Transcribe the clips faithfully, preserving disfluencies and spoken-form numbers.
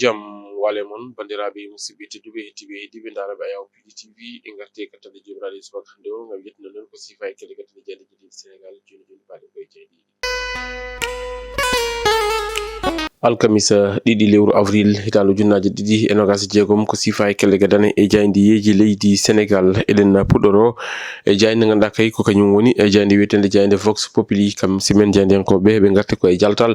Jam wale mon, banndiraaɓe musidɓe tedduɓe, heɗtiiɓe, heɗtiiɓe ndaaraaɓe Ayaw P D T V, en ngarti e kattande joomiraaɗo e subaka hannde o, ngam yettude noon ko siifa e kelle kattande jeyɗe jeyɗe Senegaal, jooni jooni paaɗe koye jeyɗe. Alkamisa ɗiɗi lewru avril, hitaande ujunnaaje ɗiɗi e noogaas e jeegom, ko siifa e kelle gadane e jaayndiyeeji leydi Senegaal. Eɗen puɗɗoro e jaaynde ngannduɗaa kay ko kañum woni e jaaynde wiyeteende jaaynde Vox Populi, kam simen jaayndiyankooɓe ɓe ngarti ko e jaltal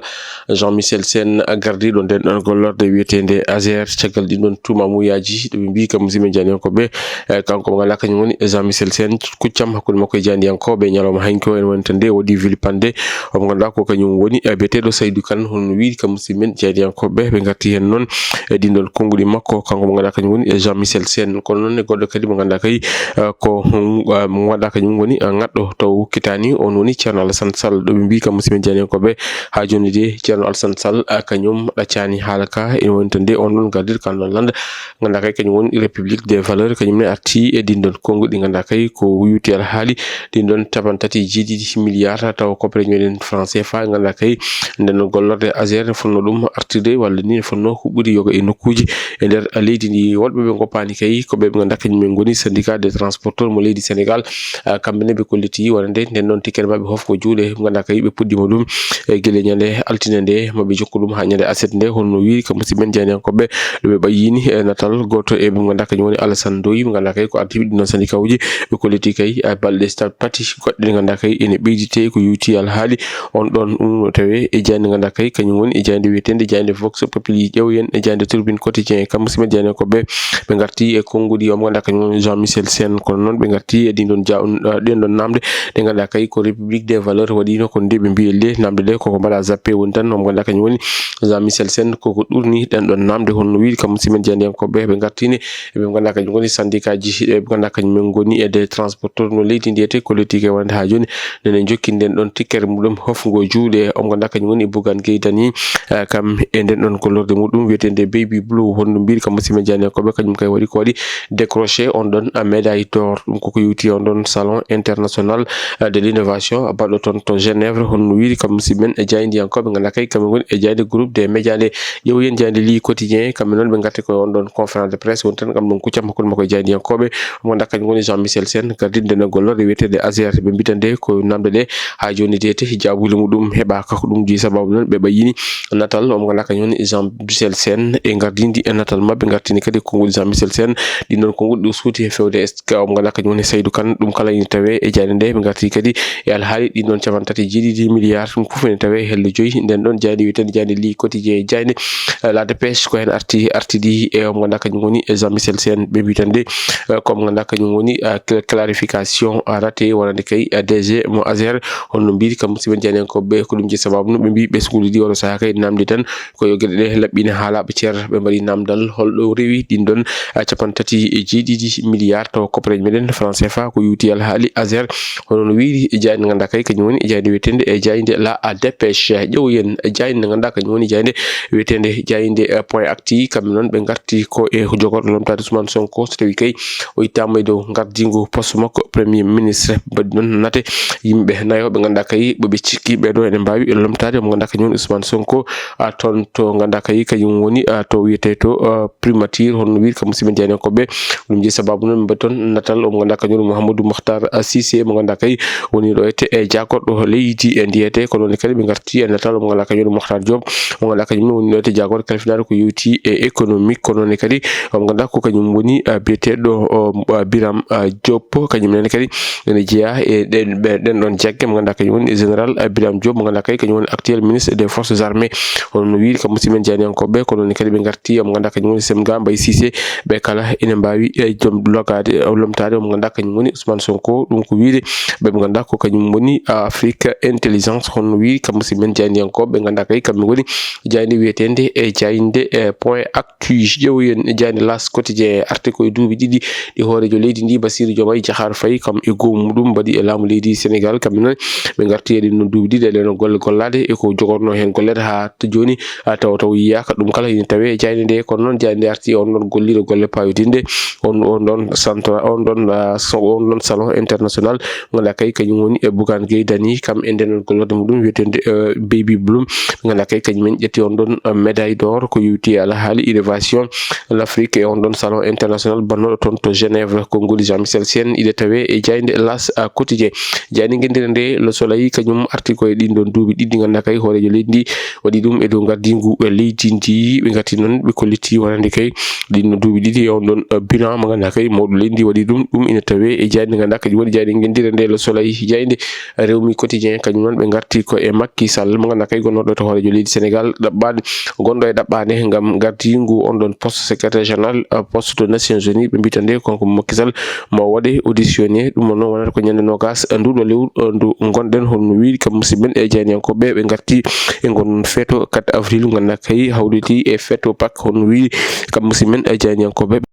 Jean Michel Sène, gardiiɗo nden ɗon gollorde wiyeteende Azer, caggal ɗin ɗon tuumamuyaaji ɗo ɓe mbii kam simen jaayndiyankooɓe, e kanko mo ngannduɗaa kañum woni Jean Michel Sène, kuccam hakkunde makko e jaayndiyankooɓe ñalawma hanki o, en wonta nde waɗi vilipande, omo ngannduɗaa ko kañum woni e biyeteeɗo Saydou Kane, hono no wiiri kam simen jaayndiyankooɓe ɓe ngarti heen noon e ɗin ɗon konnguɗi makko, kanko mo ngannduɗaa kañum woni e Jean Michel Sène. Kono noon ne goɗɗo kadi mo ngannduɗaa kay, eh, ko, eh, mo ngannduɗaa kañum woni, eh, ŋaɗɗo taw kittaani, on woni Ceerno Alassane Sall. Ɗo ɓe mbii kam musidɓe jaayndiyankooɓe haa jooni de Ceerno Alassane Sall, eh, kañum ɗaccaani haala ka, ene woni tan de on ɗon gardiiɗo kan ɗon lannda, ngannduɗaa kay kañum woni République des valeurs, kañum ne arti e ɗin ɗon konnguɗi ngannduɗaa kay ko yuuti alhaali ɗin ɗon capanɗe tati e jeeɗiɗi milliards taw koppere meɗen franc C F A, ngannduɗaa kay nden ɗon gollorde Azer ne fotnoo ɗum artirde walla ni ne fotnoo huɓɓude yoga e nokkuuji e nder leydi ndi. Woɗɓe ɓe ngoppaani kay ko ɓe ɓe ngannduɗaa kañum en ngoni syndicat des transporteurs mo leydi Sénégal. Ah, kamɓe ne ɓe kolliti wonande nden ɗon tikkere maɓɓe hofgo juuɗe, ngannduɗaa kay ɓe puɗɗiima ɗum e gila ñande altine nde, maɓɓe jokku ɗum haa ñande aset nde, hono no wiiri kam musidɓe men jaayndiyankooɓe. Ɗo ɓe ɓayyini e natal gooto e ɓe ngannduɗaa kañum woni Alassane Ndoye, ɓe ngannduɗaa kay ko ardiiɓe ɗin ɗon syndicat uji, ɓe kolliti kay, ah, balɗe sta-, tati goɗɗe ɗe ngannduɗaa kay ene ɓeyditee ko yuuti alhaali. On ɗon ɗum no tawee e jaaynde ngannduɗaa kay kañum woni e jaaynde wiyeteende jaaynde Vox Populi. Ƴeewen e jaaynde Tribune Quotidien, kam musidɓe jaayndiyankooɓe ɓe ngarti e konnguɗi o mo ngannduɗaa kañum woni Jean Michel Sène. Kono noon ɓe ngarti e ɗin ɗon ja-, ɗen ɗon namde ɗe ngannduɗaa kay ko République des valeurs waɗino, kono nde ɓe mbii le namde ɗe koko mbaɗa zappé woni tan, o mo ngannduɗaa kañum woni Jean Michel Sène koko ɗurni ɗen ɗon namde, hono no wiiri kam musidɓe jaayndiyankooɓe ɓe ngartini e ɓe ngannduɗaa kañum woni syndicat ji, e ɓe ngannduɗaa kañum en ngoni e des transporteurs no leydi ndi etee kolliti kay wonande haa jooni nene jokki nden ɗon tikkere muɗum hofgo juuɗe, o mo ngannduɗaa kañum woni Bougane Gueye Dany, eh, kam e nden ɗon gollorde muɗum wiyeteende Baby Blue, hono no mbiiri kam musidɓe jaayndiyankooɓe, kañum kay waɗi ko waɗi décroché on ɗon, ah, médaille d'or, ɗum koko yowti on ɗon salon international, ah, de l'innovation baɗɗo toon to Genève, hono no wiiri kam musidɓe men e jaayndiyankooɓe ngannduɗaa kay kamɓe ngoni e jaaynde groupe des médias nde. Ƴeewen jaaynde Le Quotidien, kamɓe noon ɓe ngarti koye on ɗon conférence de presse woni tan kam ɗum kuccam hakkunde makko e jaayndiyankooɓe. Mo ngannduɗaa kañum woni Jean Michel Sène, gardiiɗo nden gollorde wiyeteende Azer, ɓe mbitande ko namde ɗe haa jooni de te jaabuuli muɗum heɓaaka. Ko ɗum jeyi sababu noon ɓe ɓayyini natal o mo ngannduɗaa kañum woni Jean Michel Sène e ngardiindi e natal maɓɓe, ngartini kadi konnguɗi Jean Michel Sène. Ɗin ɗon konnguɗi ɗo suuti e fewde e ka o mo ngannduɗaa kañum woni Saydou Kane. Ɗum kala ina tawee e jaaynde nde, ɓe ngarti kadi e alhaali ɗin ɗon capanɗe tati e jeeɗiɗi milliards, ɗum fof ene tawee e hello joyi. Nden ɗon jaaynde wiyeteende jaaynde Le Quotidien, jaaynde, eh, La Dépêche ko heen arti, artidi e o mo ngannduɗaa kañum woni e Jean Michel Sène, ɓe mbii tan de, eh, ko mo ngannduɗaa kañum woni, eh, cl-, clarification, eh, raté wonande kay, eh, D G mo Azer, hono no mbiiri kam musidɓe jaayndiyankooɓe ɓe, ko ɗum jeyi sababu no ɓe mbii ɓesnguuli ɗi oɗo sahaa kay namdi tan ko yo geɗe ɗe laɓɓine haa laaɓa cer. Ɓe mbaɗi namdal holɗo rewi ɗin ɗon, ah, capanɗe tati e jeeɗiɗi milliards taw koppere meɗen franc C F A ko yowti alhaali Azer, hono no wiiri e jaaynde ngannduɗaa kay kañum woni e jaaynde wiyeteende e jaaynde La Dépêche. Ƴeewen jaaynde ngannduɗaa kañum woni jaaynde wiyeteende jaaynde, eh, Point Actu, kamɓe noon ɓe ngarti ko e jogorɗo lomtaade Ousmane Sonko, so tawii kay o ittaama e dow ngardiingu poste makko premier ministre. Mbaɗi noon nate yimɓe nayo ɓe ngannduɗaa kay ɓe cikki ɓe ɗo ene mbaawi lomtaade mo ngannduɗaa kañum woni Ousmane Sonko, ah, toon to ngannduɗaa kay kañum woni, ah, to wiyetee to, ah, primature, hono no wiiri kam musidɓe jaayndiyankooɓe. Ɗum jeyi sababu noon ɓe mbaɗi toon natal o mo ngannduɗaa kañum woni Mouhamadou Makhtar, ah, Cissé mo ngannduɗaa kay woni ɗo ete e jaagorɗo leydi e ndiyete. Kono noon kadi ɓe ngarti e natal o mo ngannduɗaa kañum woni Makhtar Diop mo ngannduɗaa kañum woni ɗo ete jaagorɗo kalfinaare ko yowti e économique. Kono noon kadi o mo ngannduɗaa ko kañum woni, ah, biyeteeɗo o, ah, Biram, ah, Diop, kañum nene kadi ene jeyaa e ɗen, ɓe, ɗen ɗon jagge mo ngannduɗaa kañum woni général, ah, Biram Diop mo ngannduɗaa kay kañum woni actuel ministre des forces armées. Hono no wiiri kam musidɓe men jaayndiyankooɓe, kono noon kadi ɓe ngarti mo ngannduɗaa kañum woni Semga Mbaye Cissé, ɓe kala ene mbaawi e joom logaade, eh, lomtaade mo ngannduɗaa kañum woni Ousmane Sonko. Ɗum ko wiide ɓe ɓe ngannduɗaa ko kañum woni Afrique Intelligence, hono no wiiri kam musidɓe men jaayndiyankooɓe ɓe ngannduɗaa kay kamɓe ngoni jaaynde wiyeteende e jaaynde, eh, Point Actu. Ƴeewen jaaynde L'As Quotidien, arti ko e duuɓi ɗiɗi ɗi hooreejo leydi ndi Bassirou Diomaye Diakhar Faye kam e goomu muɗum mbaɗi e laamu leydi Sénégal. Kamɓe noon ɓe ngarti e ɗin ɗon duuɓi ɗiɗi e ɗen golle gollaade e ko jogorno heen golleede haa jooni, ah, tawa taw yiyaaka. Ɗum kala ina tawe e jaaynde nde. Kono noon jaaynde nde arti on ɗon golliiɗo golle pawitinde on, on ɗon central, on ɗon, ah, so-, on ɗon salon international, mo ngannduɗaa kay kañum woni e Bougane Gueye Dany, kam e nden gollorde muɗum wiyetende, eh, Baby Bloom, mo ngannduɗaa kay kañum en ƴetti on ɗon, eh, médaille d'or ko yowiti e alhaali innovation l'Afrique e on ɗon salon international bannooɗo toon to Genève. Konngol Jean Michel Sène ina tawe e jaaynde L'As, ah, Quotidien. Jaaynde ngenndiire nde Le Soleil kañum arti ko e ɗin ɗon duuɓi ɗiɗi, ngannduɗaa kay hooreejo leydi ndi waɗi ɗum e dow ngardiingu, eh, leydi ndi. Ɓe ngarti noon ɓe kolliti wonande kay ɗin ɗon duuɓi ɗiɗi e on ɗon, eh, bilan mo ngannduɗaa kay mawɗo leydi ndi waɗi ɗum. Ɗum ina tawe e jaaynde, ngannduɗaa kadi woni jaaynde ngenndiire nde Le Soleil. Jaaynde Rewmi Quotidien kañum noon ɓe ngarti ko e Macky Sall mo ngannduɗaa kay gonnooɗo to hooreejo leydi Sénégal ɗaɓɓaade, gonɗo e ɗaɓɓaade ngam ngardiingu on ɗon poste secrétaire général, eh, poste to Nations Unies. Ɓe mbita nde kanko Macky Sall mo waɗe auditionné. Ɗum noon wonata ko ñande noogas nduɗo lewru, eh, ndu ngonɗen, hono no wiiri kam musidɓe men e jaayndiyankooɓe. Ɓe ngarti e ngon feeto quatre avril, ngannduɗaa kay hawriti e feeto Pâques, hono no wiiri kam musidɓe men e jaayndiyankooɓe.